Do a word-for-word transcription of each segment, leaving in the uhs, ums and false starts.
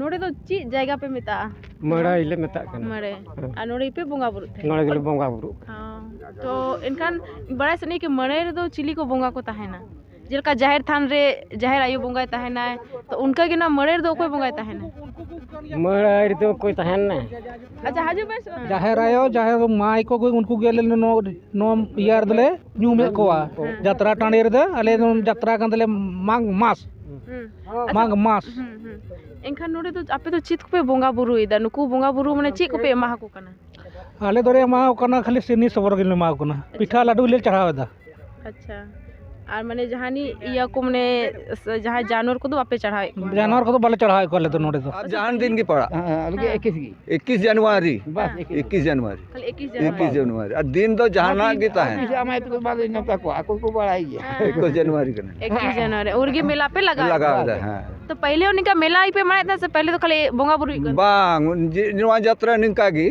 ᱱᱚᱰᱮ ᱫᱚ ᱪᱮᱫ ᱡᱟᱭᱜᱟ ᱯᱮ ᱢᱮᱛᱟᱜᱼᱟ? ᱢᱟᱹᱲᱟᱹᱭ ᱞᱮ ᱢᱮᱛᱟᱜ ᱠᱟᱱᱟ᱾ ᱢᱟᱹᱲᱟᱹᱭ᱾ ᱦᱮᱸ᱾ ᱟᱨ ᱱᱚᱰᱮ ᱜᱮᱯᱮ ᱵᱚᱸᱜᱟ ᱵᱩᱨᱩᱜ ᱛᱟᱦᱮᱸᱱᱟ? ᱱᱚᱰᱮ ᱜᱮᱞᱮ ᱵᱚᱸᱜᱟ ᱵᱩᱨᱩᱜ ᱠᱟᱱᱟ᱾ ᱦᱚᱸ᱾ ᱛᱚ ᱮᱱᱠᱷᱟᱱ ᱵᱟᱲᱟᱭ ᱥᱟᱱᱟᱧ ᱠᱤ ᱢᱟᱹᱲᱟᱹᱭ ᱨᱮᱫᱚ ᱪᱤᱞᱤ ᱠᱚ ᱵᱚᱸᱜᱟ ᱠᱚ ᱛᱟᱦᱮᱱᱟ? ᱡᱮᱞᱮᱠᱟ ᱡᱟᱦᱮᱨ ᱛᱷᱟᱱ ᱨᱮ ᱡᱟᱦᱮᱨ ᱟᱭᱳ ᱵᱚᱸᱜᱟᱭ ᱛᱟᱦᱮᱱᱟᱭ, ᱛᱚ ᱚᱱᱠᱟ ᱜᱮ ᱱᱚᱣᱟ ᱢᱟᱹᱲᱟᱹᱭ ᱨᱮᱫᱚ ᱚᱠᱚᱭ ᱵᱚᱸᱜᱟᱭ ᱛᱟᱦᱮᱱᱟ? ᱢᱟᱹᱲᱟᱹᱭ ᱨᱮᱫᱚ ᱚᱠᱚᱭ ᱛᱟᱦᱮᱱᱟ? ᱟᱪᱪᱷᱟ, ᱦᱤᱡᱩᱜ ᱵᱮᱱ ᱥᱮ᱾ ᱡᱟᱦᱮᱨ ᱟᱭᱳ, ᱡᱟᱦᱮᱨ ᱢᱟᱹᱭ ᱠᱚᱜᱮ, ᱩᱱᱠᱩ ᱜᱮ ᱟᱞᱮ ᱱᱚᱣᱟ, ᱱᱚᱣᱟ ᱤᱭᱟᱹ ᱨᱮᱫᱚᱞᱮ ᱧᱩᱢᱮᱫ ᱠᱚᱣᱟ᱾ ᱦᱮᱸ᱾ ᱡᱟᱛᱨᱟ ᱴᱟᱺᱰᱤ ᱨᱮᱫᱚ ᱟᱞᱮ ᱫᱚ ᱡᱟᱛᱨᱟ ᱠᱟᱱ ᱛᱟᱞᱮ ᱢᱟᱜᱽ ᱢᱟᱥ᱾ ᱦᱩᱸ᱾ ᱟᱪᱪᱷᱟ᱾ ᱢᱟᱜᱽ ᱢᱟᱥ᱾ ᱦᱩᱸ, ᱦᱩᱸ᱾ ᱮᱱᱠᱷᱟᱱ ᱱᱚᱰᱮ ᱫᱚ ᱟᱯᱮ ᱫᱚ ᱪᱮᱫ ᱠᱚᱯᱮ ᱵᱚᱸᱜᱟ ᱵᱩᱨᱩᱭᱮᱫᱟ? ᱱᱩᱠᱩ ᱵᱚᱸᱜᱟ ᱵᱩᱨᱩ ᱢᱟᱱᱮ ᱪᱮᱫ ᱠᱚᱯᱮ ᱮᱢᱟ ᱠᱚ ᱠᱟᱱᱟ? ᱟᱞᱮ ᱫᱚᱞᱮ ᱮᱢᱟ ᱠᱚ ᱠᱟᱱᱟ ᱠᱷᱟᱹᱞᱤ ᱥᱤᱢ ᱥᱚᱵᱚᱨ ᱜᱮᱞᱮ ᱮᱢᱟ ᱠᱚ ᱠᱟᱱᱟ᱾ ᱯᱤᱴᱷᱟᱹ ᱞᱟᱹᱰᱩ ᱞᱮ ᱪᱟᱲᱦᱟᱣ ᱮᱫᱟ᱾ ᱟᱪᱪᱷᱟ᱾ ᱟᱨ ᱢᱟᱱᱮ ᱡᱟᱦᱟᱱᱤᱡ ᱤᱭᱟᱹ ᱠᱚ ᱢᱟᱱᱮ ᱡᱟᱦᱟᱸᱭ ᱡᱟᱱᱣᱟᱨ ᱠᱚᱫᱚ ᱵᱟᱯᱮ ᱪᱟᱲᱦᱟᱣᱮᱫ ᱠᱚᱣᱟ? ᱡᱟᱱᱣᱟᱨ ᱠᱚᱫᱚ ᱵᱟᱞᱮ ᱪᱟᱲᱦᱟᱣᱮᱫ ᱠᱚᱣᱟ ᱟᱞᱮ ᱫᱚ ᱱᱚᱰᱮ ᱫᱚ᱾ ᱟᱯ ᱡᱟᱦᱟᱱ ᱫᱤᱱ ᱜᱮ ᱯᱟᱲᱟᱜ᱾ ᱦᱮᱸ, ᱦᱮᱸ, ᱟᱞᱮ ᱫᱚ ᱦᱮᱸ᱾ ᱮᱠᱤᱥ ᱜᱮ᱾ ᱮᱠᱤᱥ ᱡᱟᱱᱩᱣᱟᱨᱤ᱾ ᱵᱟᱥ, ᱦᱮᱸ᱾ ᱮᱠᱤᱥ᱾ ᱮᱠᱤᱥ ᱡᱟᱱᱩᱣᱟᱨᱤ᱾ ᱠᱷᱟᱹᱞᱤ ᱮᱠᱤᱥ ᱡᱟᱱᱩᱣᱟᱨᱤ᱾ ᱮᱠᱤᱥ ᱡᱟᱱᱩᱣᱟᱨᱤ᱾ ᱟᱨ ᱫᱤᱱ ᱫᱚ ᱡᱟᱦᱟᱱᱟᱜ ᱜᱮ ᱛᱟᱦᱮᱱ᱾ ᱮᱠᱤᱥ ᱟᱢᱟᱭ ᱛᱮᱫᱚ ᱵᱟᱞᱮ ᱧᱟᱢ ᱛᱟᱠᱚᱣᱟ, ᱟᱠᱚ ᱠᱚ ᱵᱟᱲᱟᱭ ᱜᱮᱭᱟ᱾ ᱦᱮᱸ᱾ ᱮᱠᱩᱥ ᱡᱟᱱᱩᱣᱟᱨᱤ ᱠᱟᱱᱟ᱾ ᱮᱠᱤᱥ ᱡᱟᱱᱩᱣᱟᱨᱤ᱾ ᱩᱱ ᱨᱮᱜᱮ ᱢᱮᱞᱟ ᱯᱮ ᱞᱟᱜᱟᱣ ᱞᱟᱜᱟᱣ ᱮᱫᱟ᱾ ᱮᱫᱟ, ᱦᱮᱸ᱾ ᱛᱚ ᱯᱟᱹᱦᱤᱞᱮ ᱦᱚᱸ ᱱᱤᱝᱠᱟ ᱢᱮᱞᱟ ᱜᱮᱯᱮ ᱢᱟᱱᱟᱣᱮᱫ ᱛᱟᱦᱮᱸᱫ ᱥᱮ ᱯᱟᱹᱦᱤᱞ ᱫᱚ ᱠᱷᱟᱹᱞᱤ ᱵᱚᱸᱜᱟ ᱵᱩᱨᱩ ᱦᱩᱭᱩᱜ ᱠᱟᱱ ᱛᱟᱦᱮᱸᱫ? ᱵᱟᱝ, ᱡᱮ, ᱱᱚᱣᱟ ᱡᱟᱛᱨᱟ ᱱᱤᱝᱠᱟ ᱜᱮ᱾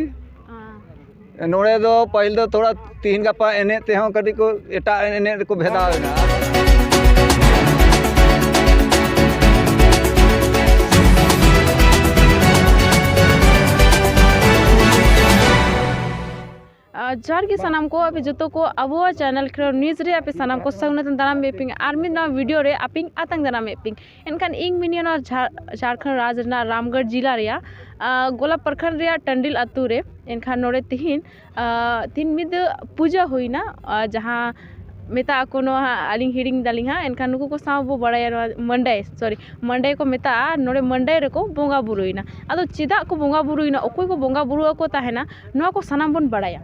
ᱦᱮᱸ᱾ ᱱᱚᱰᱮ ᱫᱚ ᱯᱟᱹᱦᱤᱞ ᱫᱚ ᱛᱷᱚᱲᱟ ᱛᱤᱦᱤᱧ ᱜᱟᱯᱟ ᱮᱱᱮᱡ ᱛᱮᱦᱚᱸ ᱠᱟᱹᱴᱤᱡ ᱠᱚ ᱮᱴᱟᱜ ᱮᱱᱮᱡ ᱨᱮᱠᱚ ᱵᱷᱮᱫᱟᱣ ᱮᱱᱟ᱾ ᱟᱨ ᱡᱚᱦᱟᱨ ᱜᱮ ᱥᱟᱱᱟᱢ ᱠᱚ, ᱟᱯᱮ ᱡᱚᱛᱚ ᱠᱚ ᱟᱵᱚᱣᱟᱜ ᱪᱮᱱᱮᱞ ᱠᱷᱮᱞᱳᱰ ᱱᱤᱭᱩᱡᱽ ᱨᱮ ᱟᱯᱮ ᱥᱟᱱᱟᱢ ᱠᱚ ᱥᱟᱹᱜᱩᱱ ᱟᱛᱟᱝ ᱫᱟᱨᱟᱢ ᱮᱫ ᱯᱮᱭᱟᱹᱧ ᱟᱨ ᱢᱤᱫ ᱱᱟᱣᱟ ᱵᱷᱤᱰᱤᱭᱳ ᱨᱮ ᱟᱯᱮᱧ ᱟᱛᱟᱝ ᱫᱟᱨᱟᱢ ᱮᱫ ᱯᱮᱭᱟᱹᱧ᱾ ᱮᱱᱠᱷᱟᱱ ᱤᱧ ᱢᱤᱱᱟᱹᱧᱟ ᱱᱚᱣᱟ ᱡᱷᱟ-, ᱡᱷᱟᱲᱠᱷᱚᱸᱰ ᱨᱟᱡᱽ ᱨᱮᱱᱟᱜ ᱨᱟᱢᱜᱚᱲ ᱡᱮᱞᱟ ᱨᱮᱭᱟᱜ, ᱟ, ᱜᱳᱞᱟ ᱯᱨᱚᱠᱷᱚᱸᱰ ᱨᱮᱭᱟᱜ ᱴᱟᱺᱰᱤᱞ ᱟᱹᱛᱩ ᱨᱮ᱾ ᱮᱱᱠᱷᱟᱱ ᱱᱚᱰᱮ ᱛᱤᱦᱤᱧ, ᱟ, ᱛᱤᱦᱤᱧ ᱢᱤᱫ ᱯᱩᱡᱟᱹ ᱦᱩᱭᱱᱟ, ᱟ, ᱡᱟᱦᱟᱸ ᱢᱮᱛᱟᱜ ᱟᱠᱚ ᱱᱚᱣᱟ ᱦᱟᱸᱜ, ᱟᱹᱞᱤᱧ ᱦᱤᱲᱤᱧ ᱫᱟᱞᱤᱧ ᱦᱟᱸᱜ, ᱮᱱᱠᱷᱟᱱ ᱱᱩᱠᱩ ᱠᱚ ᱥᱟᱶ ᱵᱚ ᱵᱟᱲᱟᱭᱟ ᱱᱚᱣᱟ ᱢᱟᱹᱱᱰᱟᱹᱭ, ᱥᱚᱨᱤ, ᱢᱟᱹᱱᱰᱟᱹᱭ ᱠᱚ ᱢᱮᱛᱟᱜᱼᱟ᱾ ᱱᱚᱰᱮ ᱢᱟᱹᱱᱰᱟᱹᱭ ᱨᱮᱠᱚ ᱵᱚᱸᱜᱟ ᱵᱩᱨᱩᱭᱮᱱᱟ᱾ ᱟᱫᱚ ᱪᱮᱫᱟᱜ ᱠᱚ ᱵᱚᱸᱜᱟ ᱵᱩᱨᱩᱭᱮᱱᱟ, ᱚᱠᱚᱭ ᱠᱚ ᱵᱚᱸᱜᱟ ᱵᱩᱨᱩ ᱟᱠᱚ ᱛᱟᱦᱮᱱᱟ, ᱱᱚᱣᱟ ᱠᱚ ᱥᱟᱱᱟᱢ ᱵᱚᱱ ᱵᱟᱲᱟᱭᱟ᱾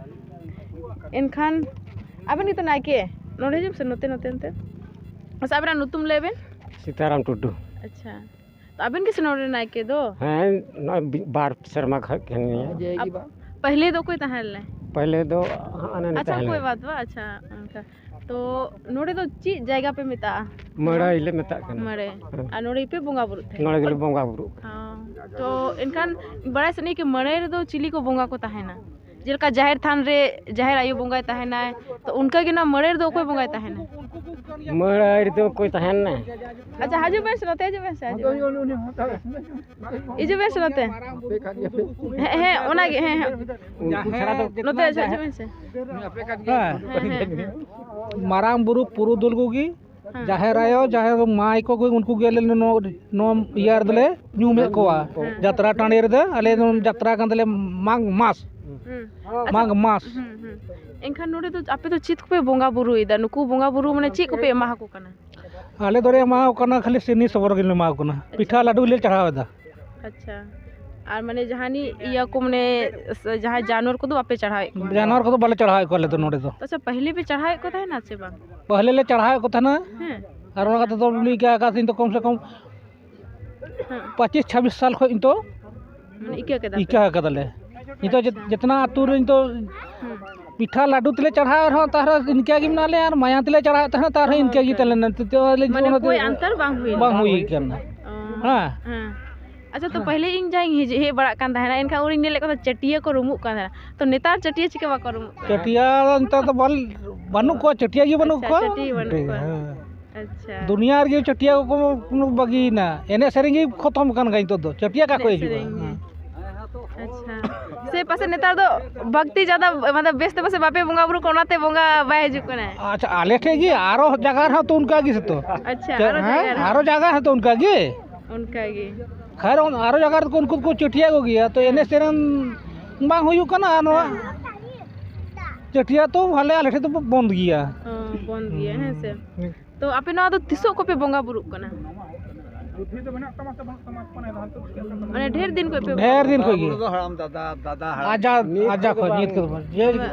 ᱮᱱᱠᱷᱟᱱ ᱟᱵᱮᱱ ᱜᱮᱛᱚ ᱱᱟᱭᱠᱮ, ᱱᱚᱰᱮ ᱦᱤᱡᱩᱜ ᱥᱮ, ᱱᱚᱛᱮ, ᱱᱚᱛᱮ, ᱱᱚᱛᱮ᱾ ᱟᱪᱪᱷᱟ, ᱟᱵᱮᱱᱟᱜ ᱧᱩᱛᱩᱢ ᱞᱟᱹᱭ ᱵᱮᱱ᱾ ᱥᱤᱛᱟᱨᱟᱢ ᱴᱩᱰᱩ᱾ ᱟᱪᱪᱷᱟ, ᱛᱚ ᱟᱵᱮᱱ ᱜᱮ ᱥᱮ ᱱᱚᱰᱮ ᱱᱟᱭᱠᱮ ᱫᱚ? ᱦᱮᱸ, ᱱᱚᱜᱼᱚᱭ ᱵᱤ-, ᱵᱟᱨ ᱥᱮᱨᱢᱟ ᱠᱷᱚᱱ ᱠᱟᱱ ᱜᱮᱭᱟ᱾ ᱟᱵ-, ᱯᱟᱦᱞᱮ ᱫᱚ ᱚᱠᱚᱭ ᱛᱟᱦᱮᱸ ᱞᱮᱱᱟ? ᱯᱟᱦᱞᱮ ᱫᱚ ᱦᱟᱱᱮ ᱟᱪᱪᱷᱟ, ᱛᱟᱦᱮᱸ ᱚᱠᱚᱭ ᱞᱮᱱᱟ᱾ ᱵᱟᱫ ᱵᱟ, ᱟᱪᱪᱷᱟ, ᱚᱱᱠᱟ᱾ ᱛᱚ ᱱᱚᱰᱮ ᱫᱚ ᱪᱮᱫ ᱡᱟᱭᱜᱟ ᱯᱮ ᱢᱮᱛᱟᱜᱼᱟ? ᱢᱟᱹᱲᱟᱹᱭ ᱞᱮ ᱢᱮᱛᱟᱜ ᱠᱟᱱᱟ᱾ ᱢᱟᱹᱲᱟᱹᱭ᱾ ᱦᱮᱸ᱾ ᱟᱨ ᱱᱚᱰᱮ ᱜᱮᱯᱮ ᱵᱚᱸᱜᱟ ᱵᱩᱨᱩᱜ ᱛᱟᱦᱮᱱᱟ? ᱱᱚᱰᱮ ᱜᱮᱞᱮ ᱵᱚᱸᱜᱟ ᱵᱩᱨᱩᱜ ᱠᱟᱱᱟ᱾ ᱦᱚᱸ᱾ ᱛᱚ ᱮᱱᱠᱷᱟᱱ ᱵᱟᱲᱟᱭ ᱥᱟᱱᱟᱧ ᱠᱤ ᱢᱟᱹᱲᱟᱹᱭ ᱨᱮᱫᱚ ᱪᱤᱞᱤ ᱠᱚ ᱵᱚᱸᱜᱟ ᱠᱚ ᱛᱟᱦᱮᱱᱟ? ᱡᱮᱞᱮᱠᱟ ᱡᱟᱦᱮᱨ ᱛᱷᱟᱱ ᱨᱮ ᱡᱟᱦᱮᱨ ᱟᱭᱳ ᱵᱚᱸᱜᱟᱭ ᱛᱟᱦᱮᱱᱟᱭ, ᱛᱚ ᱚᱱᱠᱟ ᱜᱮ ᱱᱚᱣᱟ ᱢᱟᱹᱲᱟᱹᱭ ᱨᱮᱫᱚ ᱚᱠᱚᱭ ᱵᱚᱸᱜᱟᱭ ᱛᱟᱦᱮᱱᱟ? ᱢᱟᱹᱲᱟᱹᱭ ᱨᱮᱫᱚ ᱚᱠᱚᱭ ᱛᱟᱦᱮᱱᱟ? ᱟᱪᱪᱷᱟ, ᱦᱤᱡᱩᱜ ᱵᱮᱱ ᱥᱮ ᱱᱚᱛᱮ, ᱦᱤᱡᱩᱜ ᱵᱮᱱ ᱥᱮ, ᱦᱤᱡᱩᱜ ᱵᱮᱱ᱾ ᱦᱤᱡᱩᱜ ᱵᱮᱱ ᱥᱮ ᱱᱚᱛᱮ᱾ ᱦᱮᱸ, ᱦᱮᱸ, ᱚᱱᱟᱜᱮ, ᱦᱮᱸ, ᱦᱮᱸ᱾ ᱩᱱᱠᱩ ᱪᱷᱟᱲᱟ ᱫᱚ ᱱᱚᱛᱮ ᱦᱤᱡᱩᱜ ᱵᱮᱱ ᱥᱮ᱾ ᱦᱮᱸ᱾ ᱦᱮᱸ, ᱦᱮᱸ, ᱦᱮᱸ᱾ ᱢᱟᱨᱟᱝ ᱵᱩᱨᱩ ᱯᱩᱨᱩᱫᱷᱩᱞ ᱠᱚᱜᱮ, ᱦᱮᱸ᱾ ᱡᱟᱦᱮᱨ ᱟᱭᱳ, ᱡᱟᱦᱮᱨ ᱢᱟᱹᱭ ᱠᱚᱜᱮ, ᱩᱱᱠᱩ ᱜᱮ ᱟᱞᱮ ᱱᱚᱣᱟ, ᱱᱚᱣᱟ ᱤᱭᱟᱹ ᱨᱮᱫᱚᱞᱮ ᱧᱩᱢᱮᱫ ᱠᱚᱣᱟ᱾ ᱦᱮᱸ᱾ ᱡᱟᱛᱨᱟ ᱴᱟᱺᱰᱤ ᱨᱮᱫᱚ ᱟᱞᱮ ᱫᱚ ᱡᱟᱛᱨᱟ ᱠᱟᱱ ᱛᱟᱞᱮ ᱢᱟᱜᱽ ᱢᱟᱥ᱾ ᱦᱩᱸ᱾ ᱟᱪᱪᱷᱟ᱾ ᱢᱟᱜᱽ ᱢᱟᱥ᱾ ᱦᱩᱸ, ᱦᱩᱸ᱾ ᱮᱱᱠᱷᱟᱱ ᱱᱚᱰᱮ ᱫᱚ ᱟᱯᱮ ᱫᱚ ᱪᱮᱫ ᱠᱚᱯᱮ ᱵᱚᱸᱜᱟ ᱵᱩᱨᱩᱭᱮᱫᱟ? ᱱᱩᱠᱩ ᱵᱚᱸᱜᱟ ᱵᱩᱨᱩ ᱢᱟᱱᱮ ᱪᱮᱫ ᱠᱚᱯᱮ ᱮᱢᱟ ᱟᱠᱚ ᱠᱟᱱᱟ? ᱟᱞᱮ ᱫᱚᱞᱮ ᱮᱢᱟ ᱠᱚ ᱠᱟᱱᱟ ᱠᱷᱟᱹᱞᱤ ᱥᱤᱢ ᱥᱚᱵᱚᱨ ᱜᱮᱞᱮ ᱮᱢᱟ ᱠᱚ ᱠᱟᱱᱟ᱾ ᱟᱪᱪᱷᱟ᱾ ᱯᱤᱴᱷᱟ ᱞᱟᱹᱰᱩ ᱞᱮ ᱪᱟᱲᱦᱟᱣ ᱮᱫᱟ᱾ ᱟᱪᱪᱷᱟ᱾ ᱟᱨ ᱢᱟᱱᱮ ᱡᱟᱦᱟᱱᱤᱡ ᱤᱭᱟᱹ ᱠᱚ ᱢᱟᱱᱮ ᱡᱟᱦᱟᱸᱭ ᱡᱟᱱᱣᱟᱨ ᱠᱚᱫᱚ ᱵᱟᱯᱮ ᱪᱟᱲᱦᱟᱣᱮᱫ ᱠᱚᱣᱟ? ᱡᱟᱱᱣᱟᱨ ᱠᱚᱫᱚ ᱵᱟᱞᱮ ᱪᱟᱲᱦᱟᱣᱮᱫ ᱠᱚᱣᱟ ᱟᱞᱮ ᱫᱚ ᱱᱚᱰᱮ ᱫᱚ᱾ ᱟᱪᱪᱷᱟ, ᱯᱟᱹᱦᱤᱞᱤ ᱯᱮ ᱪᱟᱲᱦᱟᱣᱮᱫ ᱠᱚ ᱛᱟᱦᱮᱱᱟ ᱥᱮ ᱵᱟᱝ? ᱯᱟᱹᱦᱤᱞᱤ ᱞᱮ ᱪᱟᱲᱦᱟᱣᱮᱫ ᱠᱚ ᱛᱟᱦᱮᱱᱟ᱾ ᱦᱮᱸ᱾ ᱟᱨ ᱚᱱᱟ ᱠᱟᱛᱮ ᱫᱚ ᱞᱟᱹᱭ ᱠᱟᱜᱼᱟ ᱠᱟᱛᱷᱟᱧ ᱫᱚ ᱠᱚᱢ ᱥᱮ ᱠᱚᱢ ᱦᱮᱸ᱾ ᱯᱚᱸᱪᱤᱥ ᱪᱷᱟᱵᱵᱤᱥ ᱥᱟᱞ ᱠᱷᱚᱱ ᱱᱤᱛᱚᱜ ᱢᱟᱱᱮ ᱤᱠᱟᱹ ᱠᱟᱫᱟ ᱯᱮ? ᱤᱠᱟᱹ ᱠᱟᱫᱟᱞᱮ᱾ ᱱᱤᱛᱚᱜ ᱡᱮ-, ᱟᱪᱪᱷᱟ᱾ ᱡᱮᱛᱱᱟ ᱟᱹᱛᱩ ᱨᱮ ᱱᱤᱛᱚᱜ ᱦᱩᱸ᱾ ᱯᱤᱴᱷᱟ ᱞᱟᱹᱰᱩ ᱛᱮᱞᱮ ᱪᱟᱲᱦᱟᱣ ᱨᱮᱦᱚᱸ ᱛᱟᱦᱨᱮ ᱤᱱᱠᱟᱹ ᱜᱮ ᱢᱮᱱᱟᱜ ᱞᱮᱭᱟ, ᱟᱨ ᱢᱟᱭᱟ ᱛᱮᱞᱮ ᱪᱟᱲᱦᱟᱣᱮᱫ ᱛᱟᱦᱮᱱᱟ ᱛᱟᱦᱨᱮ ᱚ, ᱤᱱᱠᱟᱹ ᱜᱮ ᱟᱪᱪᱷᱟ᱾ ᱛᱟᱞᱮ ᱱᱤᱛᱚᱜ ᱫᱚ ᱟᱞᱮ ᱢᱟᱱᱮ ᱚᱱᱟ ᱫᱚ ᱠᱳᱭ ᱟᱱᱛᱟᱨ ᱵᱟᱝ ᱦᱩᱭ ᱵᱟᱝ ᱞᱮᱱᱟ? ᱦᱩᱭ ᱠᱟᱱᱟ᱾ ᱚ᱾ ᱦᱮᱸ᱾ ᱦᱮᱸ᱾ ᱟᱪᱪᱷᱟ, ᱛᱚ ᱦᱮᱸ᱾ ᱯᱟᱹᱦᱤᱞᱮ ᱤᱧ ᱡᱟᱦᱟᱸᱧ ᱦᱤᱡᱩᱜ, ᱦᱮᱡ ᱵᱟᱲᱟᱜ ᱠᱟᱱ ᱛᱟᱦᱮᱱᱟ, ᱮᱱᱠᱷᱟᱱ ᱩᱱᱤᱧ ᱧᱮᱞᱮᱫ ᱠᱚ ᱛᱟᱦᱮᱱᱟ ᱪᱟᱹᱴᱭᱟᱹ ᱠᱚ ᱨᱩᱢᱩᱜ ᱠᱟᱱ ᱛᱟᱦᱮᱱᱟ᱾ ᱛᱚ ᱱᱮᱛᱟᱨ ᱪᱟᱹᱴᱭᱟᱹ ᱪᱤᱠᱟᱹ ᱵᱟᱠᱚ ᱨᱩᱢᱩᱜ ᱠᱟᱱᱟ? ᱪᱟᱹᱴᱭᱟᱹ ᱱᱮᱛᱟᱨ ᱫᱚ ᱵᱟᱞ-, ᱵᱟᱹᱱᱩᱜ ᱠᱚᱣᱟ, ᱪᱟᱹᱴᱭᱟᱹ ᱜᱮ ᱵᱟᱹᱱᱩᱜ ᱟᱪᱪᱷᱟ, ᱠᱚᱣᱟ᱾ ᱪᱟᱹᱴᱭᱟᱹ ᱵᱟᱹᱱᱩᱜ ᱠᱚᱣᱟ᱾ ᱦᱮᱸ᱾ ᱟᱪᱪᱷᱟ᱾ ᱫᱩᱱᱤᱭᱟᱹ ᱨᱮᱜᱮ ᱪᱟᱹᱴᱭᱟᱹ ᱠᱚ ᱠᱚ ᱵᱟᱹᱜᱤᱭᱮᱱᱟ, ᱮᱱᱮᱡ ᱥᱮᱨᱮᱧ ᱜᱮ ᱠᱷᱚᱛᱚᱢ ᱟᱠᱟᱱ ᱜᱮ ᱱᱤᱛᱚᱜ ᱫᱚ᱾ ᱪᱟᱹᱴᱭᱟᱹ ᱚᱠᱟ ᱠᱚ ᱮᱱᱮᱡ ᱦᱤᱡᱩᱜᱼᱟ? ᱥᱮᱨᱮᱧ ᱜᱮ᱾ ᱦᱮᱸ᱾ ᱟᱪᱪᱷᱟ᱾ ᱥᱮ ᱯᱟᱥᱮ ᱱᱮᱛᱟᱨ ᱫᱚ ᱵᱷᱚᱠᱛᱤ ᱡᱟᱫᱟ, ᱢᱟᱱᱮ ᱵᱮᱥ ᱛᱮ ᱯᱟᱥᱮ ᱵᱟᱯᱮ ᱵᱚᱸᱜᱟ ᱵᱩᱨᱩ ᱠᱚ, ᱚᱱᱟᱛᱮ ᱵᱚᱸᱜᱟ ᱵᱟᱭ ᱦᱤᱡᱩᱜ ᱠᱟᱱᱟᱭ? ᱟᱪᱪᱷᱟ, ᱟᱞᱮ ᱴᱷᱮᱡ ᱜᱮ, ᱟᱨᱚ ᱡᱟᱭᱜᱟ ᱨᱮᱦᱚᱸ ᱛᱚ ᱚᱱᱠᱟ ᱜᱮ ᱥᱮ ᱛᱚ᱾ ᱟᱪᱪᱷᱟ, ᱪᱮᱫ, ᱟᱨᱚ ᱦᱮᱸ? ᱡᱟᱭᱜᱟ ᱨᱮᱦᱚᱸ? ᱟᱨᱚ ᱡᱟᱭᱜᱟ ᱦᱚᱸ ᱛᱚ ᱚᱱᱠᱟ ᱜᱮ᱾ ᱚᱱᱠᱟ ᱜᱮ᱾ ᱠᱷᱟᱨ ᱚᱱ-, ᱟᱨᱚ ᱡᱟᱭᱜᱟ ᱨᱮᱫᱚ ᱩᱱᱠᱩ ᱫᱚᱠᱚ ᱪᱟᱹᱴᱭᱟᱹ ᱠᱚ ᱜᱮᱭᱟ, ᱛᱚ ᱮᱱᱮᱡ ᱥᱮᱨᱮᱧ ᱵᱟᱝ ᱦᱩᱭᱩᱜ ᱠᱟᱱᱟ, ᱟᱨ ᱱᱚᱣᱟ ᱪᱟᱹᱴᱭᱟᱹ ᱛᱚ ᱟᱞᱮ, ᱟᱞᱮ ᱴᱷᱮᱡ ᱫᱚ ᱵᱚᱱᱫ ᱜᱮᱭᱟ᱾ ᱚ, ᱵᱚᱱᱫ ᱜᱮᱭᱟ, ᱦᱮᱸ ᱥᱮ? ᱦᱩᱸ᱾ ᱛᱚ ᱟᱯᱮ ᱱᱚᱣᱟ ᱫᱚ ᱛᱤᱥᱚᱜ ᱠᱚᱯᱮ ᱵᱚᱸᱜᱟ ᱵᱩᱨᱩᱜ ᱠᱟᱱᱟ? ᱵᱩᱫᱽᱫᱷᱤ ᱫᱚ ᱢᱮᱱᱟᱜ ᱛᱟᱢᱟ ᱥᱮ ᱵᱟᱹᱱᱩᱜ ᱛᱟᱢᱟ? ᱢᱟᱱᱮ ᱰᱷᱮᱨ ᱫᱤᱱ ᱠᱷᱚᱡ ᱯᱮ ᱰᱷᱮᱨ ᱫᱤᱱ ᱠᱷᱚᱡ ᱜᱮ᱾ ᱵᱚᱸᱜᱟ ᱵᱩᱨᱩ ᱫᱚ ᱦᱟᱲᱟᱢ ᱫᱟᱫᱟ, ᱫᱟᱫᱟ ᱦᱟᱲᱟᱢ᱾ ᱟᱡᱟ, ᱱᱤᱛ ᱟᱡᱟ ᱠᱷᱚᱡ ᱠᱷᱚᱡ, ᱵᱟᱝ᱾ ᱱᱤᱛ ᱠᱷᱚᱡ ᱫᱚ ᱵᱟᱝ᱾ ᱡᱮ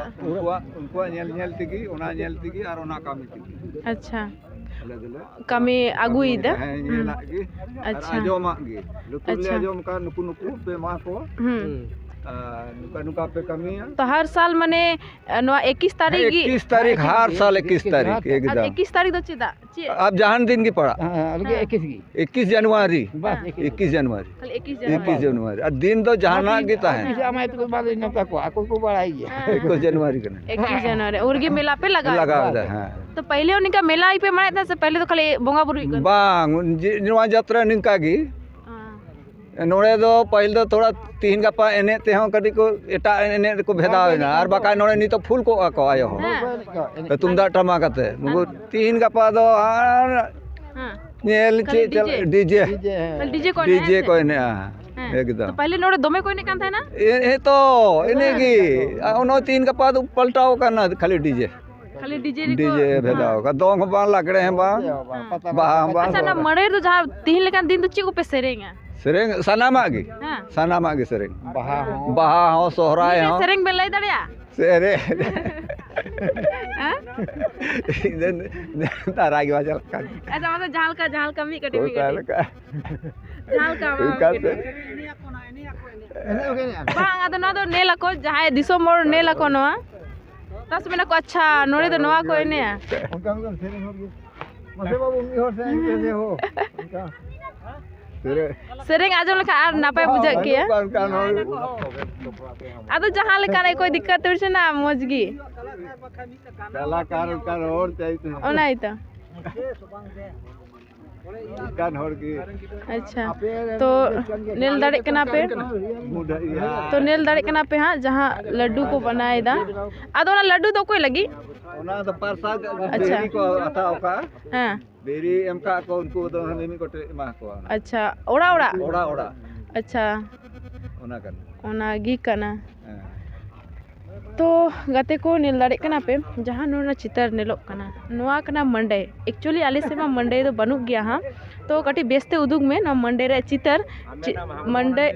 ᱩᱱᱠᱩᱣᱟᱜ, ᱩᱱᱠᱩᱣᱟᱜ ᱧᱮᱞ ᱧᱮᱞ ᱛᱮᱜᱮ, ᱚᱱᱟ ᱧᱮᱞ ᱛᱮᱜᱮ ᱟᱨ ᱚᱱᱟ ᱠᱟᱹᱢᱤ ᱛᱮᱜᱮ᱾ ᱟᱪᱪᱷᱟ᱾ ᱟᱞᱮ ᱫᱚᱞᱮ ᱠᱟᱹᱢᱤ ᱟᱹᱜᱩᱭᱮᱫᱟ᱾ ᱦᱮᱸ, ᱧᱮᱞᱟᱜ ᱜᱮ᱾ ᱟᱨ ᱟᱪᱪᱷᱟ᱾ ᱟᱸᱡᱚᱢᱟᱜ ᱜᱮ᱾ ᱞᱩᱛᱩᱨ ᱞᱮ ᱟᱪᱪᱷᱟ᱾ ᱟᱸᱡᱚᱢ ᱟᱠᱟᱫ, ᱱᱩᱠᱩ, ᱱᱩᱠᱩ ᱯᱮ ᱮᱢᱟ ᱠᱚᱣᱟ᱾ ᱦᱩᱸ᱾ ᱦᱩᱸ᱾ ᱟᱨ ᱱᱚᱝᱠᱟ ᱱᱚᱝᱠᱟ ᱯᱮ ᱠᱟᱹᱢᱤᱭᱟ᱾ ᱛᱚ ᱦᱟᱨ ᱥᱟᱞ ᱢᱟᱱᱮ, ᱱᱚᱣᱟ ᱮᱠᱤᱥ ᱛᱟᱹᱨᱤᱠᱷ ᱜᱮ? ᱮᱠᱤᱥ ᱛᱟᱹᱨᱤᱠᱷ, ᱦᱟᱨ ᱥᱟᱞ ᱮᱠᱤᱥ ᱛᱟᱹᱨᱤᱠᱷ, ᱟᱨ ᱮᱠᱫᱚᱢ᱾ ᱮᱠᱤᱥ ᱛᱟᱹᱨᱤᱠᱷ ᱫᱚ ᱪᱮᱫᱟᱜ? ᱪᱮᱫ? ᱟᱵ ᱡᱟᱦᱟᱱ ᱫᱤᱱ ᱜᱮ ᱯᱟᱲᱟᱜ᱾ ᱦᱮᱸ, ᱟᱞᱮ ᱜᱮ ᱦᱮᱸ᱾ ᱮᱠᱤᱥ ᱜᱮ᱾ ᱮᱠᱤᱥ ᱡᱟᱱᱩᱣᱟᱨᱤ᱾ ᱵᱟᱥ, ᱦᱮᱸ᱾ ᱮᱠᱤᱥ᱾ ᱮᱠᱤᱥ ᱡᱟᱱᱩᱣᱟᱨᱤ᱾ ᱠᱷᱟᱹᱞᱤ ᱮᱠᱤᱥ ᱮᱠᱤᱥ ᱡᱟᱱᱩᱣᱟᱨᱤ᱾ ᱡᱟᱱᱩᱣᱟᱨᱤ᱾ ᱟᱨ ᱫᱤᱱ ᱫᱚ ᱡᱟᱦᱟᱱᱟᱜ ᱜᱮ ᱛᱟᱦᱮᱱ᱾ ᱟᱹᱵᱤᱱ ᱥᱮᱫ ᱟᱢᱟᱭ ᱛᱟᱠᱚ ᱵᱟᱞᱮ ᱱᱮᱣᱛᱟ ᱠᱚᱣᱟ, ᱟᱠᱚ ᱠᱚ ᱵᱟᱲᱟᱭ ᱜᱮᱭᱟ᱾ ᱦᱮᱸ᱾ ᱮᱠᱩᱥ ᱡᱟᱱᱩᱣᱟᱨᱤ ᱠᱟᱱᱟ᱾ ᱮᱠᱩᱥ ᱡᱟᱱᱩᱣᱟᱨᱤ᱾ ᱩᱱ ᱨᱮᱜᱮ ᱢᱮᱞᱟ ᱯᱮ ᱞᱟᱜᱟᱣ ᱞᱟᱜᱟᱣ ᱮᱫᱟ, ᱮᱫᱟ᱾ ᱦᱮᱸ᱾ ᱛᱚ ᱯᱟᱹᱦᱤᱞᱮ ᱦᱚᱸ ᱱᱤᱝᱠᱟ ᱢᱮᱞᱟ ᱜᱮᱯᱮ ᱢᱟᱱᱟᱣᱮᱫ ᱛᱟᱦᱮᱸᱫ ᱥᱮ ᱯᱟᱹᱦᱤᱞᱮ ᱫᱚ ᱠᱷᱟᱹᱞᱤ ᱵᱚᱸᱜᱟ ᱵᱩᱨᱩ ᱦᱩᱭᱩᱜ ᱠᱟᱱ ᱛᱟᱦᱮᱸᱫ? ᱵᱟᱝ, ᱡᱮ ᱱᱚᱣᱟ ᱡᱟᱛᱨᱟ ᱱᱤᱝᱠᱟ ᱜᱮ᱾ ᱦᱮᱸ᱾ ᱱᱚᱰᱮ ᱫᱚ ᱯᱟᱹᱦᱤᱞ ᱫᱚ ᱛᱷᱚᱲᱟ ᱛᱤᱦᱤᱧ ᱜᱟᱯᱟ ᱮᱱᱮᱡ ᱛᱮᱦᱚᱸ ᱠᱟᱹᱴᱤᱡ ᱠᱚ ᱮᱴᱟᱜ ᱮᱱᱮᱡ ᱨᱮᱠᱚ ᱵᱷᱮᱫᱟᱣ ᱮᱱᱟ, ᱟᱨ ᱵᱟᱠᱷᱟᱡ ᱱᱚᱰᱮ ᱱᱤᱛᱚᱜ ᱯᱷᱩᱞ ᱠᱚᱜᱼᱟ ᱠᱚ ᱟᱭᱳ ᱦᱚᱸ᱾ ᱦᱮᱸ᱾ ᱛᱩᱢᱫᱟᱜ ᱴᱟᱢᱟᱠ ᱟᱛᱮ᱾ ᱱᱩᱠᱩ ᱟᱨ ᱛᱤᱦᱤᱧ ᱜᱟᱯᱟ ᱫᱚ ᱟᱨ ᱦᱮᱸ᱾ ᱧᱮᱞ ᱠᱷᱟᱹᱞᱤ ᱪᱮᱫ ᱪᱟᱞᱟᱜ, ᱰᱤᱡᱮ᱾ ᱰᱤᱡᱮ᱾ ᱠᱷᱟᱹᱞᱤ ᱰᱤᱡᱮ ᱠᱚ ᱮᱱᱮᱡᱼᱟ ᱰᱤᱡᱮ ᱥᱮ? ᱠᱚ ᱮᱱᱮᱡᱼᱟ᱾ ᱦᱮᱸ᱾ ᱮᱠᱫᱚᱢ᱾ ᱛᱚ ᱯᱟᱦᱞᱮ ᱱᱚᱰᱮ ᱫᱚᱢᱮ ᱠᱚ ᱮᱱᱮᱡ ᱠᱟᱱ ᱛᱟᱦᱮᱱᱟ? ᱮ-, ᱮ ᱛᱚ, ᱤᱱᱟᱹ ᱜᱮ᱾ ᱟᱨ ᱚᱱᱟ ᱛᱤᱦᱤᱧ ᱜᱟᱯᱟ ᱫᱚ ᱯᱟᱞᱴᱟᱣ ᱠᱟᱱᱟ, ᱠᱷᱟᱹᱞᱤ ᱰᱤᱡᱮ᱾ ᱠᱷᱟᱹᱞᱤ ᱰᱤᱡᱮ ᱨᱮᱠᱚ ᱰᱤᱡᱮ ᱵᱷᱮᱫᱟᱣ ᱦᱮᱸ᱾ ᱠᱟᱱᱟ᱾ ᱫᱚᱝ ᱦᱚᱸ ᱵᱟᱝ, ᱞᱟᱜᱽᱲᱮ ᱦᱚᱸ ᱵᱟᱝ, ᱦᱮᱸ᱾ ᱵᱟᱦᱟ ᱦᱚᱸ ᱵᱟᱝ᱾ ᱟᱪᱪᱷᱟ, ᱚᱱᱟ ᱢᱟᱹᱲᱟᱹᱭ ᱨᱮᱫᱚ ᱡᱟᱦᱟᱸ ᱛᱤᱦᱤᱧ ᱞᱮᱠᱟᱱ ᱫᱤᱱ ᱫᱚ ᱪᱮᱫ ᱠᱚᱯᱮ ᱥᱮᱨᱮᱧᱟ? ᱥᱮᱨᱮᱧ ᱥᱟᱱᱟᱢᱟᱜ ᱜᱮ᱾ ᱦᱮᱸ᱾ ᱥᱟᱱᱟᱢᱟᱜ ᱜᱮ ᱥᱮᱨᱮᱧ᱾ ᱵᱟᱦᱟ ᱦᱚᱸ᱾ ᱵᱟᱦᱟ ᱦᱚᱸ, ᱥᱚᱦᱨᱟᱭ ᱢᱤᱫᱴᱮᱡ ᱦᱚᱸ᱾ ᱥᱮᱨᱮᱧ ᱵᱮᱱ ᱞᱟᱹᱭ ᱫᱟᱲᱮᱭᱟᱜᱼᱟ? ᱥᱮᱨᱮᱧ᱾ ᱦᱮᱸ? ᱤᱧ ᱫᱚ ᱫᱟᱨᱟ ᱜᱮ ᱵᱟᱝ ᱪᱟᱞᱟᱜ ᱠᱟᱱ᱾ ᱟᱪᱪᱷᱟ, ᱢᱟᱥᱮ ᱡᱟᱦᱟᱸ ᱞᱮᱠᱟ, ᱡᱟᱦᱟᱸ ᱞᱮᱠᱟ ᱢᱤᱫ ᱠᱟᱹᱴᱤᱡ, ᱢᱤᱫ ᱚᱠᱟ ᱠᱟᱹᱴᱤᱡ᱾ ᱞᱮᱠᱟ? ᱡᱟᱦᱟᱸ ᱞᱮᱠᱟ ᱟᱢᱟᱜ ᱚᱠᱟ ᱢᱤᱫ ᱠᱟᱹᱴᱤᱡ᱾ ᱥᱮᱫ? ᱵᱟᱝ, ᱟᱫᱚ ᱱᱚᱣᱟ ᱫᱚ ᱧᱮᱞ ᱟᱠᱚ, ᱡᱟᱦᱟᱸᱭ ᱫᱤᱥᱚᱢ ᱦᱚᱲ ᱧᱮᱞ ᱟᱠᱚ ᱱᱚᱣᱟ᱾ ᱛᱟᱥ ᱢᱮᱱᱟ ᱠᱚ, "ᱟᱪᱪᱷᱟ, ᱱᱚᱰᱮ ᱫᱚ ᱱᱚᱣᱟ ᱠᱚ ᱮᱱᱮᱡᱼᱟ?" ᱚᱱᱠᱟ ᱚᱱᱠᱟ ᱥᱮᱨᱮᱧ ᱦᱚᱲ ᱜᱮ᱾ ᱢᱟᱥᱮ ᱵᱟᱵᱩ, ᱢᱤᱫ ᱦᱚᱲ ᱥᱮᱨᱮᱧ ᱯᱮ ᱥᱮ ᱦᱳ᱾ ᱚᱱᱠᱟ᱾ ᱥᱮᱨᱮᱧ᱾ ᱥᱮᱨᱮᱧ ᱟᱸᱡᱚᱢ ᱞᱮᱠᱷᱟᱱ ᱟᱨ ᱱᱟᱯᱟᱭ ᱵᱩᱡᱷᱟᱹᱜ ᱜᱮᱭᱟ᱾ ᱚᱱᱠᱟ, ᱚᱱᱠᱟ ᱦᱚᱲ᱾ ᱟᱫᱚ ᱡᱟᱦᱟᱸ ᱞᱮᱠᱟᱱᱟᱜ ᱠᱚᱭ ᱫᱤᱠᱠᱟᱛ ᱦᱩᱭ ᱥᱮ ᱱᱟ, ᱢᱚᱡᱽ ᱜᱮ᱾ ᱠᱟᱞᱟᱠᱟᱨ ᱚᱱᱠᱟᱱ ᱦᱚᱲ ᱪᱟᱭᱛᱮ᱾ ᱚᱱᱟ ᱜᱮᱛᱚ᱾ ᱚᱱᱠᱟᱱ ᱦᱚᱲ ᱜᱮ᱾ ᱟᱪᱪᱷᱟ, ᱛᱚ ᱧᱮᱞ ᱫᱟᱲᱮᱜ ᱠᱟᱱᱟ ᱯᱮ, ᱢᱩᱰᱷᱟᱹ ᱤᱭᱟᱹ᱾ ᱛᱚ ᱧᱮᱞ ᱫᱟᱲᱮᱜ ᱠᱟᱱᱟ ᱯᱮ ᱦᱟᱸᱜ ᱡᱟᱦᱟᱸ ᱞᱟᱹᱰᱩ ᱠᱚ ᱵᱮᱱᱟᱣᱮᱫᱟ᱾ ᱟᱫᱚ ᱚᱱᱟ ᱞᱟᱹᱰᱩ ᱫᱚ ᱚᱠᱚᱭ ᱞᱟᱹᱜᱤᱫ? ᱚᱱᱟ ᱫᱚ ᱯᱟᱨᱥᱟᱫ᱾ ᱟᱪᱪᱷᱟ᱾ ᱵᱤᱞᱤ ᱠᱚ ᱦᱟᱛᱟᱣ ᱠᱟᱜᱼᱟ᱾ ᱦᱮᱸ᱾ ᱵᱤᱨᱤ ᱮᱢ ᱠᱟᱜ ᱠᱚ, ᱩᱱᱠᱩ ᱫᱚ ᱢᱤᱢᱤᱫ ᱜᱚᱴᱮᱡ ᱮᱢᱟ ᱠᱚᱣᱟ ᱚᱱᱟ᱾ ᱟᱪᱪᱷᱟ, ᱚᱲᱟᱜ ᱚᱲᱟᱜ? ᱚᱲᱟᱜ ᱚᱲᱟᱜ᱾ ᱟᱪᱪᱷᱟ᱾ ᱚᱱᱟ ᱠᱟᱱᱟ᱾ ᱚᱱᱟ ᱜᱮ ᱠᱟᱱᱟ᱾ ᱦᱮᱸ᱾ ᱛᱚ ᱜᱟᱛᱮ ᱠᱚ, ᱧᱮᱞ ᱫᱟᱲᱮᱜ ᱠᱟᱱᱟ ᱯᱮ, ᱡᱟᱦᱟᱸ ᱱᱚᱰᱮ ᱪᱤᱛᱟᱹᱨ ᱧᱮᱞᱚᱜ ᱠᱟᱱᱟ, ᱱᱚᱣᱟ ᱠᱟᱱᱟ ᱢᱟᱹᱰᱟᱹᱭ᱾ Actually ᱟᱞᱮ ᱥᱮᱫ ᱢᱟ ᱢᱟᱹᱰᱟᱹᱭ ᱫᱚ ᱵᱟᱹᱱᱩᱜ ᱜᱮᱭᱟ ᱦᱟᱸᱜ, ᱛᱚ ᱠᱟᱹᱴᱤᱡ ᱵᱮᱥᱛᱮ ᱩᱫᱩᱜ ᱢᱮ ᱱᱚᱣᱟ ᱢᱟᱹᱰᱟᱹᱭ ᱨᱮᱭᱟᱜ ᱪᱤᱛᱟᱹᱨ᱾ ᱪᱮᱫ ᱢᱟᱹᱰᱟᱹᱭ?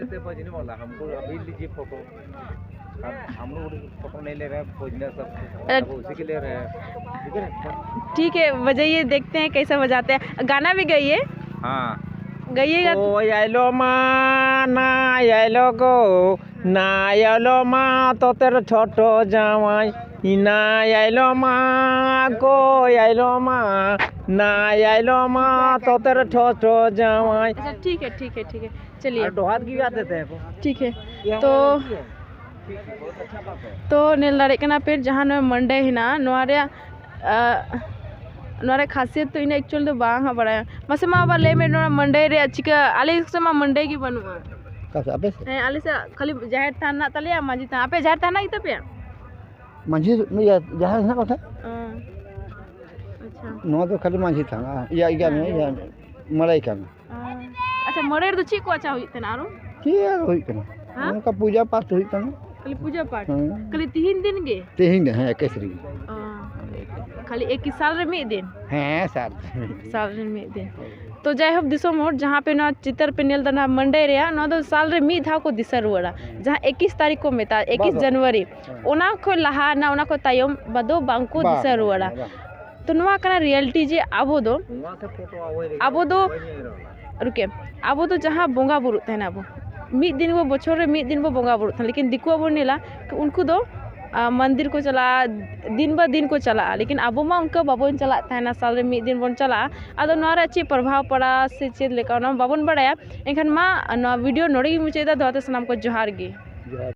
हम लोग उसी के लिए रहे हैं, खोजना सब, ᱮ, वो उसी के लिए रहे हैं। ठीक है, बजाइए, देखते हैं कैसा बजाते हैं। गाना भी गाइए। हाँ। गाइएगा। कोयलो माना ᱟᱭᱞᱚ ᱜᱚ, ᱱᱟᱭ ᱟᱭᱞᱚ ᱢᱟ, ᱛᱚᱛᱮᱨ ᱪᱷᱚᱴᱚ ᱡᱟᱶᱟᱭ, ᱱᱟᱭ ᱟᱭᱞᱚ ᱢᱟ, ᱜᱚᱭ ᱟᱭᱞᱚ ᱢᱟ, ᱱᱟᱭ ᱟᱭᱞᱚ ᱢᱟ, ᱛᱚᱛᱮᱨ ᱪᱷᱚᱴᱚ ᱡᱟᱶᱟᱭ᱾ ᱟᱪᱪᱷᱟ, ᱴᱷᱤᱠ ᱦᱮ, ᱴᱷᱤᱠ ᱦᱮ, ᱴᱷᱤᱠ ᱦᱮ, ᱪᱟᱞᱤᱭᱮ᱾ ᱟᱨ ᱰᱚᱦᱟᱛ ᱜᱮ ᱵᱟᱛ ᱫᱮᱛᱮ ᱦᱮ ᱠᱚ᱾ ᱴᱷᱤᱠ ᱦᱮ᱾ ᱛᱚ, ᱛᱚ ᱧᱮᱞ ᱫᱟᱲᱮᱭᱟᱜ ᱠᱟᱱᱟ ᱯᱮ, ᱡᱟᱦᱟᱸ ᱱᱚᱣᱟ ᱢᱟᱹᱱᱰᱟᱹᱭ ᱦᱮᱱᱟᱜᱼᱟ, ᱱᱚᱣᱟ ᱨᱮᱭᱟᱜ, ᱟᱜ, ᱱᱚᱣᱟ ᱨᱮᱭᱟᱜ ᱠᱷᱟᱥᱤᱭᱟᱛ ᱫᱚ ᱤᱧ actual ᱫᱚ ᱵᱟᱝ ᱦᱟᱸᱜ ᱵᱟᱲᱟᱭᱟ᱾ ᱢᱟᱥᱮ ᱢᱟ ᱟᱵᱟᱨ ᱞᱟᱹᱭ ᱢᱮ, ᱱᱚᱣᱟ ᱢᱟᱹᱱᱰᱟᱹᱭ ᱨᱮᱭᱟᱜ ᱪᱤᱠᱟᱹ? ᱟᱞᱮ ᱥᱮᱫ ᱢᱟ ᱢᱟᱹᱱᱰᱟᱹᱭ ᱜᱮ ᱵᱟᱹᱱᱩᱜᱼᱟ᱾ ᱚᱠᱟ ᱥᱮᱫ? ᱟᱯᱮ ᱥᱮᱫ? ᱦᱮᱸ, ᱟᱞᱮ ᱥᱮᱫ ᱠᱷᱟᱹᱞᱤ ᱡᱟᱦᱮᱨ ᱛᱷᱟᱱ ᱦᱮᱱᱟᱜ ᱛᱟᱞᱮᱭᱟ, ᱢᱟᱹᱡᱷᱤ ᱛᱷᱟᱱ᱾ ᱟᱯᱮ ᱡᱟᱦᱮᱨ ᱛᱷᱟᱱ ᱦᱮᱱᱟᱜ ᱜᱮᱛᱟ ᱯᱮᱭᱟ? ᱢᱟᱹᱡᱷᱤ, ᱤᱭᱟᱹ, ᱡᱟᱦᱮᱨ ᱦᱮᱱᱟᱜ ᱠᱟᱫᱟ᱾ ᱚ, ᱟᱪᱪᱷᱟ᱾ ᱱᱚᱣᱟ ᱫᱚ ᱠᱷᱟᱹᱞᱤ ᱢᱟᱹᱡᱷᱤ ᱛᱷᱟᱱ, ᱤᱭᱟᱹ, ᱤᱭᱟᱹ, ᱦᱮᱸ᱾ ᱤᱭᱟᱹ, ᱢᱟᱹᱲᱟᱹᱭ ᱠᱟᱱᱟ᱾ ᱚ᱾ ᱟᱪᱪᱷᱟ, ᱢᱟᱹᱲᱟᱹᱭ ᱨᱮᱫᱚ ᱪᱮᱫ ᱠᱚ ᱟᱪᱪᱷᱟ ᱦᱩᱭᱩᱜ ᱛᱟᱦᱮᱱᱟ ᱟᱨᱚ? ᱪᱮᱫ ᱟᱨ ᱦᱩᱭᱩᱜ ᱠᱟᱱᱟ? ᱦᱮᱸ? ᱚᱱᱠᱟ ᱯᱩᱡᱟ ᱯᱟᱴ ᱦᱩᱭᱩᱜ ᱠᱟᱱᱟ᱾ ᱠᱷᱟᱹᱞᱤ ᱯᱩᱡᱟ ᱯᱟᱴ? ᱦᱮᱸ᱾ ᱠᱷᱟᱹᱞᱤ ᱛᱤᱦᱤᱧ ᱫᱤᱱ ᱜᱮ? ᱛᱤᱦᱤᱧ ᱫᱤᱱ, ᱦᱮᱸ, ᱮᱠᱩᱥ ᱨᱮᱜᱮ᱾ ᱚ᱾ ᱠᱷᱟᱹᱞᱤ ᱮᱠᱤ ᱥᱟᱞ ᱨᱮ ᱢᱤᱫ ᱫᱤᱱ? ᱦᱮᱸ, ᱥᱟᱞ ᱨᱮ ᱢᱤᱫ ᱫᱤᱱ᱾ ᱥᱟᱞ ᱨᱮ ᱢᱤᱫ ᱫᱤᱱ᱾ ᱛᱚ ᱡᱟᱭᱦᱳᱠ, ᱫᱤᱥᱚᱢ ᱦᱚᱲ, ᱡᱟᱦᱟᱸ ᱯᱮ ᱱᱚᱣᱟ ᱪᱤᱛᱟᱹᱨ ᱯᱮ ᱧᱮᱞ ᱮᱫᱟ ᱱᱟᱦᱟᱜ ᱢᱟᱹᱱᱰᱟᱹᱭ ᱨᱮᱭᱟᱜ, ᱱᱚᱣᱟ ᱫᱚ ᱥᱟᱞ ᱨᱮ ᱢᱤᱫ ᱫᱷᱟᱣ ᱠᱚ ᱫᱤᱥᱟᱹ ᱨᱩᱣᱟᱹᱲᱟ, ᱡᱟᱦᱟᱸ ᱮᱠᱩᱥ ᱛᱟᱹᱨᱤᱠᱷ ᱠᱚ ᱢᱮᱛᱟᱜᱼᱟ, ᱮᱠᱩᱥ ᱵᱟᱝ, ᱵᱟᱝ᱾ ᱡᱟᱱᱩᱣᱟᱨᱤ᱾ ᱦᱮᱸ᱾ ᱚᱱᱟ ᱠᱷᱚᱱ ᱞᱟᱦᱟ ᱱᱟ, ᱚᱱᱟ ᱠᱷᱚᱱ ᱛᱟᱭᱚᱢ ᱵᱟᱫᱚ ᱵᱟᱝ ᱠᱚ ᱵᱟᱝ, ᱫᱤᱥᱟᱹ ᱵᱟᱝ, ᱨᱩᱣᱟᱹᱲᱟ᱾ ᱵᱟᱝ, ᱵᱟᱝ᱾ ᱛᱚ ᱱᱚᱣᱟ ᱠᱟᱱᱟ reality ᱡᱮ ᱟᱵᱚ ᱫᱚ, ᱟᱵᱚ ᱫᱚ, ᱨᱩᱠᱮ, ᱟᱵᱚ ᱫᱚ ᱡᱟᱦᱟᱸ ᱵᱚᱸᱜᱟ ᱵᱩᱨᱩᱜ ᱛᱟᱦᱮᱱᱟ ᱵᱚ, ᱢᱤᱫ ᱫᱤᱱ ᱵᱚ, ᱵᱚᱪᱷᱚᱨ ᱨᱮ ᱢᱤᱫ ᱫᱤᱱ ᱵᱚ ᱵᱚᱸᱜᱟ ᱵᱩᱨᱩᱜ ᱛᱟᱦᱮᱱᱟ, ᱞᱮᱠᱤᱱ ᱫᱤᱠᱩᱣᱟᱜ ᱵᱚᱱ ᱧᱮᱞᱟ, ᱩᱱᱠᱩ ᱫᱚ, ᱟ, ᱢᱚᱱᱫᱤᱨ ᱠᱚ ᱪᱟᱞᱟᱜᱼᱟ, ᱫᱤᱱ ᱵᱟ ᱫᱤᱱ ᱠᱚ ᱪᱟᱞᱟᱜᱼᱟ, ᱞᱮᱠᱤᱱ ᱟᱵᱚ ᱢᱟ ᱚᱱᱠᱟ ᱵᱟᱵᱚᱱ ᱪᱟᱞᱟᱜ ᱛᱟᱦᱮᱱᱟ, ᱥᱟᱞ ᱨᱮ ᱢᱤᱫ ᱫᱤᱱ ᱵᱚᱱ ᱪᱟᱞᱟᱜᱼᱟ᱾ ᱟᱫᱚ ᱱᱚᱣᱟ ᱨᱮᱭᱟᱜ ᱪᱮᱫ ᱯᱨᱚᱵᱷᱟᱵᱽ ᱯᱟᱲᱟᱜᱼᱟ ᱥᱮ ᱪᱮᱫ ᱞᱮᱠᱟ, ᱚᱱᱟ ᱢᱟ ᱵᱟᱵᱚᱱ ᱵᱟᱲᱟᱭᱟ᱾ ᱮᱱᱠᱷᱟᱱ ᱢᱟ ᱱᱚᱣᱟ video ᱱᱚᱰᱮ ᱜᱮᱧ ᱢᱩᱪᱟᱹᱫ ᱮᱫᱟ᱾ ᱫᱚᱦᱲᱟ ᱛᱮ ᱥᱟᱱᱟᱢ ᱠᱚ ᱡᱚᱦᱟᱨ ᱜᱮ᱾ ᱡᱚᱦᱟᱨ᱾